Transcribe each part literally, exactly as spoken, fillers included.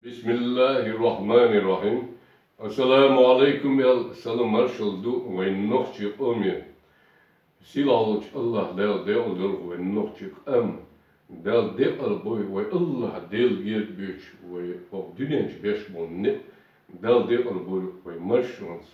بسم الله الرحمن الرحيم. السلام عليكم, аьлла, салам-маршалла ду вайн нохчий къоме. Сийлахьча АллахӀ Дала декъала дойла вайн нохчий къам. Дала декъала бойла вай АллахӀ Дала герга беча вай хӀокху дуьнен чу беш болу некъ. Дала декъала бойла вай маршонца,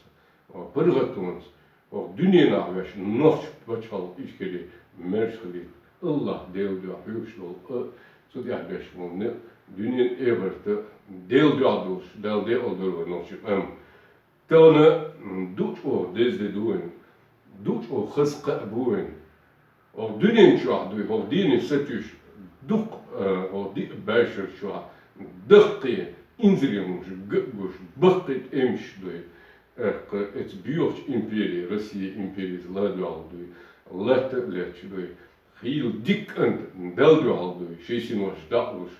паргӀатонца, хӀокху дуьненахь ваьш нохчийн пачхьалкх Ичкери маьрша хилийта. АллахӀ Дала дуьхьа хьоьгуш долу а, цу тӀехь беш болу некъ, дуьнен а, эхарт а Дала дуьхьа долуш, Дала декъала дойла вай нохчий къам. Тахана, м, ду чӀогӀа деза де ду вайна, ду чӀогӀа хаза кхаъ бу вайна. ХӀокху дуьнен чохь дуй, хӀокху дийне сатуьйсуш, дукха, а, хӀокху диъ бӀешар чохь даккхий инзаре хӀумаш ган а гуш, баккхий тӀемаш дуй. ТӀаккха эца боьхачу импери, Россия империца ла дуьхьал дуй, латта а лаьтташ дуй, хийла дика кӀант Далла дуьхьал дуй, шайн синош дӀа а луш,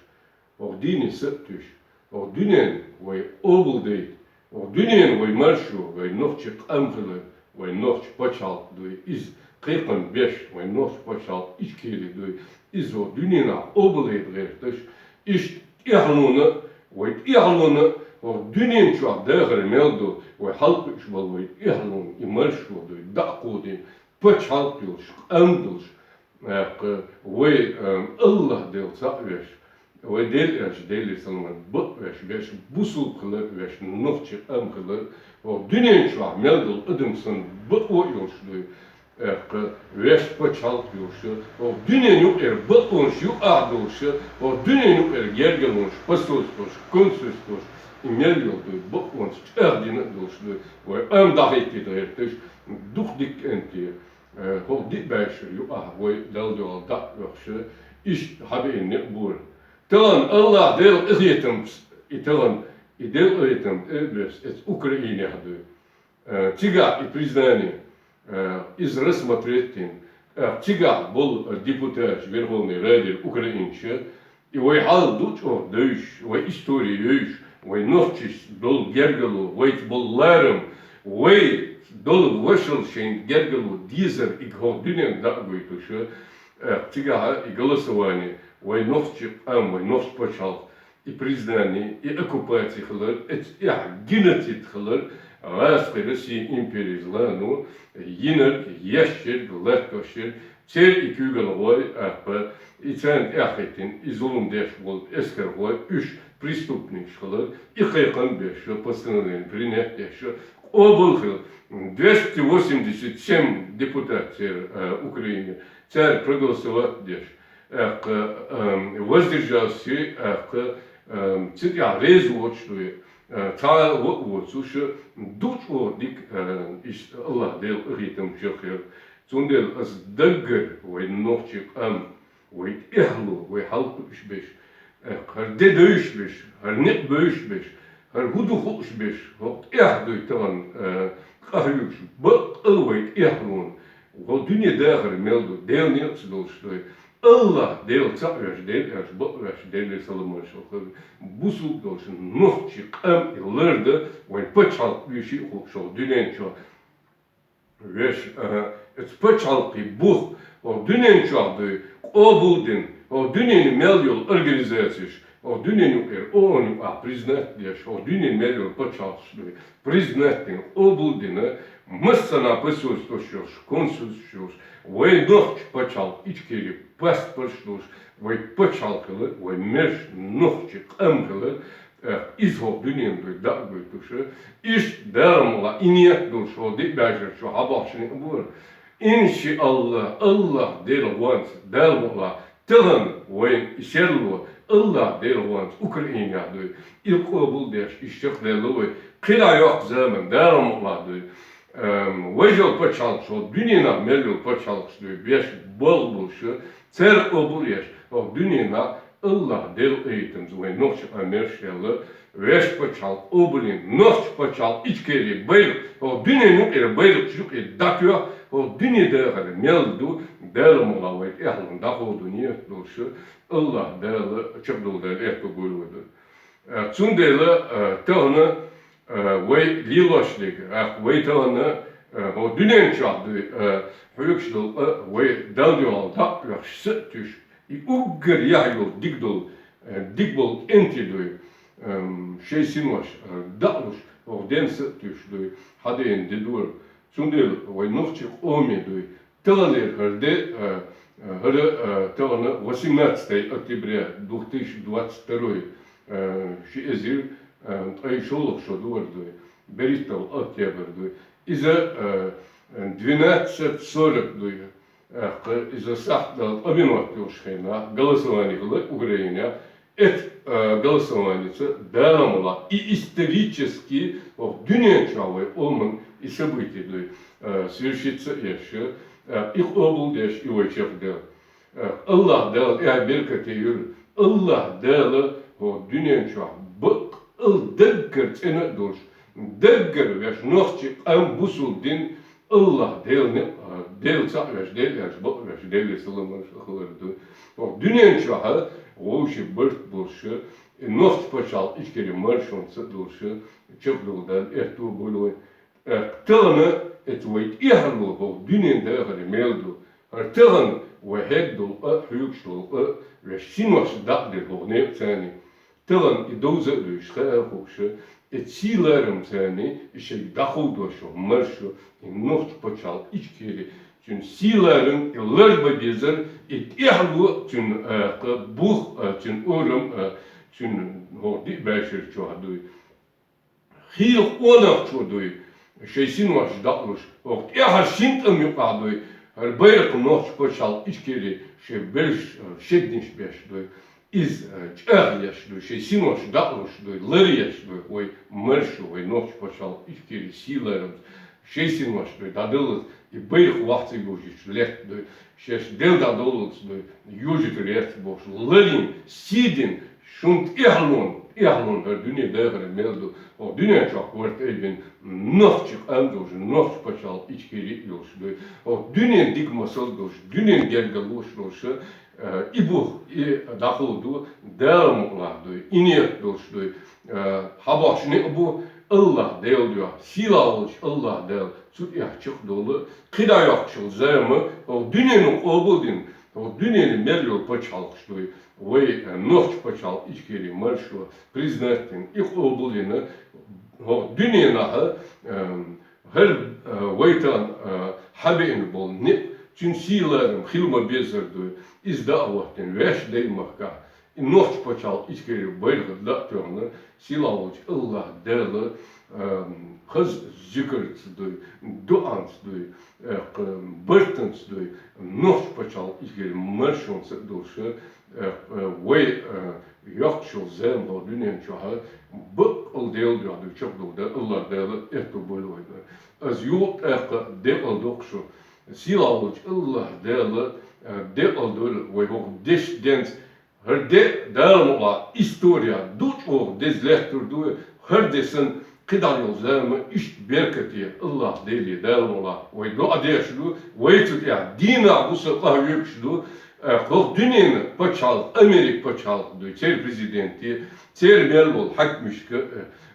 хӀокху дийне са а туьйсуш, хӀокху дуьнен вай къобалдайта, хӀокху дуьнен вай маршо, вай нохчийн къам хилар, вай нохчийн пачхьалкх дуй, иза кхайкхам беш, вай нохчийн пачхьалкх Ичкери дуй, иза хӀокху дуьненахь къобалдайта гӀерташ, иштта тӀаьхьалонан а, вай тӀаьхьалонан а, хӀокху дуьнен чохь дахар мел ду, вай хьалакхуьуш болу вай тӀаьхьалонан и маршо дуй, дӀа а кховдийна, пачхьалкх йолуш, къам долуш, тӀаккха вай, а, АллахӀ Дела цхьаъ веш, вай Дела аьлча Деле салам, бакъ веш, веш бусулба хилар, веш нохчийн къам хилар, хӀокху дуьнен чохь мел долу адам санна бакъо а йолуш дуй, тӀаккха веш пачхьалкх йолуш, хӀокху дуьнен юкъера бакъонаш юкъахь долуш, хӀокху дуьнен юкъера гергалонаш, посольствош, консульствош, и мел йолу дуй, бакъонаш чӀагӀдина а долуш дуй, вай къам дӀахӀиттийта гӀерташ, дукха дика кӀанте, Э, хӀокху диъ бӀешар юкъахь вай Далла дуьхьал дӀа а оьхуш, иштта хьабеана некъ бора. Тахана АллахӀ Делан къинхетамца, и тахана, и Делан къинхетам тӀе а беш, эца Украинехь дуй. Э, цигахь и признание, э, иза рассмотреть дина, э, цигахь болу депутаташ Верховной Радера Украинчу, и вай хьал ду чӀогӀа девзаш, вай истори евзаш, вай нохчашца долу гергало, вайца болу ларам, вай долу вашалла шайн гергало дезар и хӀокху дуьненна дӀа а гойтуш, э, цигахь и голосование, вай нохчийн къам, вай нохчийн пачхьалкх, и признание, и оккупация хилар, эцу тӀехь геноцид хилар, гӀазкхи Россия империца лано, йинарг, еш ерг, латтош ерг, Церан и куьйгалхой, тӀаккха и царна тӀаьхьахӀиттина, и зулам деш болу эскархой, уьш преступникаш хилар, и кхайкхам беш, постановление принять деш, къобал хилла. Двести восемьдесят семь депутат церан, а, Украине, цара проголосовать деш, тӀаккха, ам, воздержался, тӀаккха, ам, цу тӀехь реза воцуш дуй, а, цхьа а воцуш, ду чӀогӀа дика, а, иштта АллахӀ Делан къинхетам чохь хир. Цундела аса даггара вай нохчийн къам, вай тӀаьхьало, вай хьалакхуьуш берш, э, хӀара де девзаш берш, хӀара некъ бевзаш берш, хӀара хӀун ду хууш берш, хӀокху тӀаьхьа дуй тахана, э, къахьоьгуш, баккъал вай тӀаьхьалонан, хӀокху дуьне дахар мел ду, Делан некъаца долуш дуй. АллахӀ Дела цхьаъ веш, Дела аьлча бакъ веш, Деле салам-маршалла хуьлда, бусулба долуш нохчийн къам и лардан, вайн пачхьалкх веший а хууш хӀокху дуьнен чохь. Веш, ага, эца пачхьалкхе бух, хӀокху дуьнен чохь дуй, къобал дина, хӀокху дуьненан мел йолу организацеш, хӀокху дуьненан юкъера ООН юкъахь признать деш, хӀокху дуьненан мел йолу пачхьалкхаш дуй, признать дина, къобал дина, массанхьа посольствош йолуш, консульствош йолуш, вай нохчийн пачхьалкх Ичкери паспорташ долуш, вай пачхьалкх хилар, вай маьрша нохчийн къам хилар, Эх, иза хӀокху дуьненан дуй дӀа а гойтуш, иштта Дала мукъ лахь, и ниет долуш хӀокху диъ бӀешар чохь хьабахьаш некъ бора. Иншааллах, АллахӀ Делан гӀонца, Дала мукъ лахь, тахана вайн и серло, АллахӀ Делан гӀонца Украинехь дуй, и къобал деш, и чекхдаьлла вай, кхидӀа йоккха заман, Дала мукъ лахь дуй. Эм, важа йолу пачхьалкхаш, хӀокху дуьненахь мел йолу пачхьалкхаш дуй, беш болх болуш, церан къобал еш, хӀокху дуьненахь АллахӀ Делан къинхетамца вайн нохчийн къам маьрша яьлла, вешан пачхьалкх къобалйина, нохчийн пачхьалкх Ичкери байракх, хӀокху дуьненан юкъера байракхаш юкъе дӀатоьхна, хӀокху дуьне дахар мел ду, Дала мукъ лахь вай тӀаьхьалонан дӀакховдо ниет долуш, АллахӀ Дала чекхдала Дала аьтто бойла вай дара. Э, цундела, э, тахана, э, вай лелош дерг, э, вай тахана, э, хӀокху дуьнен чохь дуй, э, хьоьгуш долу къа вай Далла дуьхьал дӀа а оьхуш, са а туьйсуш, и уггар яхь йолу дика долу, э, дика болу кӀентий дуй. эм, шоай синош, э, дӀалуш, хӀокху денца а туьйсуш дуй, хьадеана де дора. Цундела вай нохчийн къоме дуй, таханлера хӀара де, э, э, хӀара, э, тахана восемнадцатое октября две тысячи двадцать второй, э, ши эзар, э, ткъе шолгӀа шо ду хӀара дуй, берхӀитталгӀа октябрь дуй. Иза, э, двенадцать сорок дуй. ТӀаккха иза сахьт дала къаминот йолуш хенахь, голосование хилла Украинехь. Эцу, а, голосованица Дала мукъ лахь, и исторически, хӀокху дуьнен чохь вай къоман и событие дуй, а, совершиться а еш, а, и къобалдеш, и вай чекхдела. А, АллахӀ Дала тӀехь беркате йойла. АллахӀ Дала хӀокху дуьнен чохь бакъ а даггара цӀена а долуш, даггара веш нохчи къам бусул дин АллахӀ Делан, а, Дела цхьаъ веш, Дела аьлча бакъ веш, Деле саламаш а хилар ду. ХӀокху дуьнен чохь вовши барт болуш, и нохчи пачхьалкх Ичкери маршонца а долуш, чекхдолу Дала аьтто а бойла вайн. Э, тахана эцу вай тӀехьарло хӀокху дуьнен дахаре мел ду. ХӀара тахана вай хьегна долу къа а, хьоьгуш долу къа а, веш синош дӀа а дира хӀокху некъаца. Тахана и довза а дуьйш, хаа а хууш, и сий-ларам царна, и шайга дӀакховдош йолу маршо, и нохчи пачхьалкх Ичкери, цуьнан сий-ларам, и ларба безар, и тӀехьало, цуьнан, а, кха, бух, а, цуьнан орам, а, цуьнан хӀокху диъ бӀешар чохь дуй. Хийла къонахчо дуй, шайн синош дӀа а луш, хӀокху тӀаьхьара шина тӀам юкъахь дуй, хӀара байракх нохчи пачхьалкх Ичкери шайн белш, а, шегнаш беш дуй. Иза, а, чӀагӀъеш дуй, шайн синош дӀа а луш дуй, ларъеш дуй, вай маршо, вай нохчи пачхьалкх Ичкери сий-ларамца, шайн синош дуй, дӀадаллалц и байракх вахь ца йожийча летта дуй, шаьш Дела дӀадоллалц дуй, йожийта летта бохуш, ларйина, сий дина, шун тӀехьалон, тӀехьалон хӀара дуьне дахаре мел ду, хӀокху дуьнен чохь корта айбина, нохчи къам долуш, нохчи пачхьалкх Ичкери а йолуш дуй, хӀокху дуьнен дика масал долуш, дуьнен гергарлош долуш, Э, и бух, и дӀахо ду, Дала мукъ лахь дуй, и некъ долуш дуй. Э, хьан бохуш некъ бу, АллахӀ Дела дуьхьа, сийлахь волчу АллахӀ Дала цу тӀехь чекхдолу, кхидӀа йоккхучул зама, хӀокху дуьнено къобал дина, хӀокху дуьненан мел йолу пачхьалкхаш дуй. Вай, э, нохчи пачхьалкх Ичкери маршо признать дина, и къобал дина, хӀокху дуьненахь, эм, ХӀара, а, вайтан, а, хьабеана болу некъ, цуьнан сийларам хила ма-безар дуй, иза дӀа а хӀоттийна, ваьш дай махкахь, и нохчи пачхьалкх Ичкери байракх дӀа а тоьхна, сийлахь волчу АллахӀ Дала, а, хаза зикарца дуй, доӀанца дуй, а, кх-, бартанца дуй, нохчи пачхьалкх Ичкери маршонца а долуш, а, кх-, вай, а, йоккхучул зама хӀокху дуьнен чохь баккъал Дела дуьхьа дуй чекхдолу Дала, АллахӀ Дала аьтто бойла вайна. Аса юха а тӀаккха декъал доккху шу. Сийлахь волчу АллахӀ Дала, а, декъал дойла вай хӀокху дешан денца. ХӀара де Дала мукъ лахь история ду чӀогӀа деза лаьттар ду, хӀара де санна кхидӀа йолу зама иштта беркате АллахӀ Деле Дала мукъ лахь вай доӀа деш ду, вай цу тӀехь дийнахь бу сан къахьоьгуш ду, а, хӀокху дуьненан пачхьалкх, Америка пачхьалкх дуй, церан президенте, церан мел болу хьаькамашка,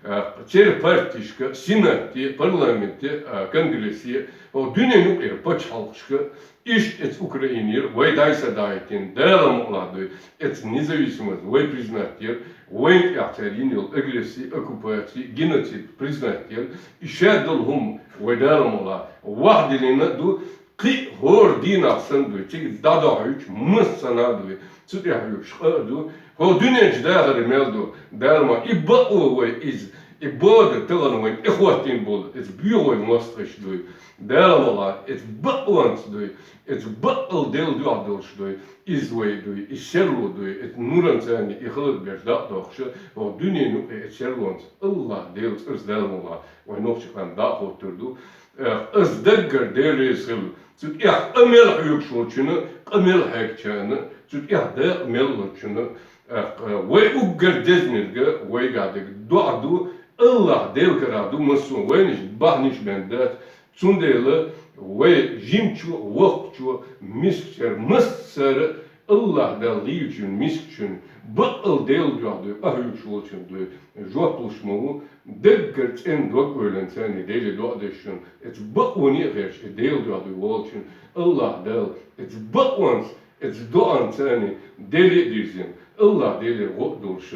а, церан партишка, сенате, парламенте, а, конгрессе, хӀокху дуьненан юкъера пачхьалкхашка, иштта эцу Украинера вай дӀай-схьай дахийтина, Дала мукъ лахь дуй, эцу независимость вай признать яра, вайна тӀехь цара йина йолу агрессия, оккупация, геноцид признать яра, и шадолу хӀума вай Дала мукъ лахь вахдиллина а ду, кхин а хӀора дийнахь санна дуй, цига дӀадохьуьйтуш массанхьа а дуй, цу тӀехь хьоьгуш къа а ду, хӀокху дуьнен чу дахар мел ду, Дала ма и бакъо вай иза, и бода тахана вайна тӀехӀоттийна болу, иза боьха вай мостагӀаш дуй, Дала мукъ лахь, иза бакъонца дуй, иза бакъал Дела дуьхьа долуш дуй, иза вай дуй, и серло дуй, иза нуранца и хилар беш дӀа а дохуш, хӀокху дуьненан юкъе иза серлонца АллахӀ Делан цӀарца Дала мукъ лахь вай нохчи къам дӀа а хӀоттур ду. Эх, аса даггара Дела реза хила, цу тӀехь къа мел хьоьгуш волчунна, къа мел хьегначарна, цу тӀехь дакъа мел лучунна, эх, вай уггар дезинарг вайгахь дерг доӀа ду, АллахӀ Делан карахь ду массо а вайнаш бахьанаш бен дац, цундела вай жимачо а, воккхачо а, мискачара, массара а АллахӀ Дала лийначун, мискачун, бакъал Дела дуьхьа дуй, къахьоьгуш волчун дуй, жоп луш ма ву, даггара цӀена дог-ойланца Деле доӀа деш шуна, эцу бакъоне а гӀерташ, и Дела дуьхьа дуй волчун, АллахӀ Дала эцу бакъонца, эцу доӀанца Деле а дирзина, АллахӀ Делера гӀо а долуш,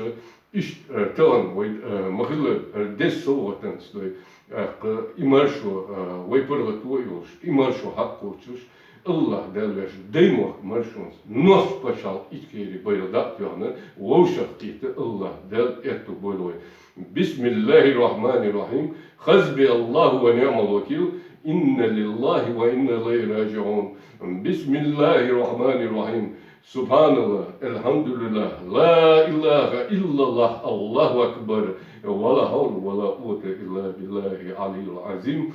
Иштта, э, тахан вай, э, ма-хиллара, э, деза совгӀатанца дой, тӀаккха и маршо, э, вай паргӀато а йолуш, и маршо хьакхочуш, АллахӀ Дала вешан даймохк маршонца, нохчийн пачхьалкх Ичкери байракх дӀа а тоьхна, вовшахкхетта АллахӀ Дала аьтту бойла вай. بسم الله الرحمن الرحيم. حسبي الله ونعم الوكيل. إنا لله وإنا إليه راجعون. بسم الله الرحمن الرحيم. سبحان الله، الحمد لله، لا إله إلا الله، الله أكبر، ولا حول ولا قوة إلا بالله العلي العظيم.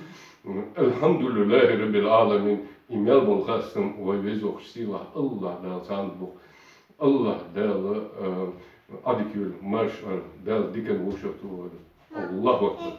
الحمد لله رب العالمين. И мел болу хастам вай Везачу Сийлахь АллахӀ Дала царна бу. АллахӀ Дала, э, Ӏадика йойла, марша Ӏойла, Дала диканна вовшахтухийла. АллахӀу акбар.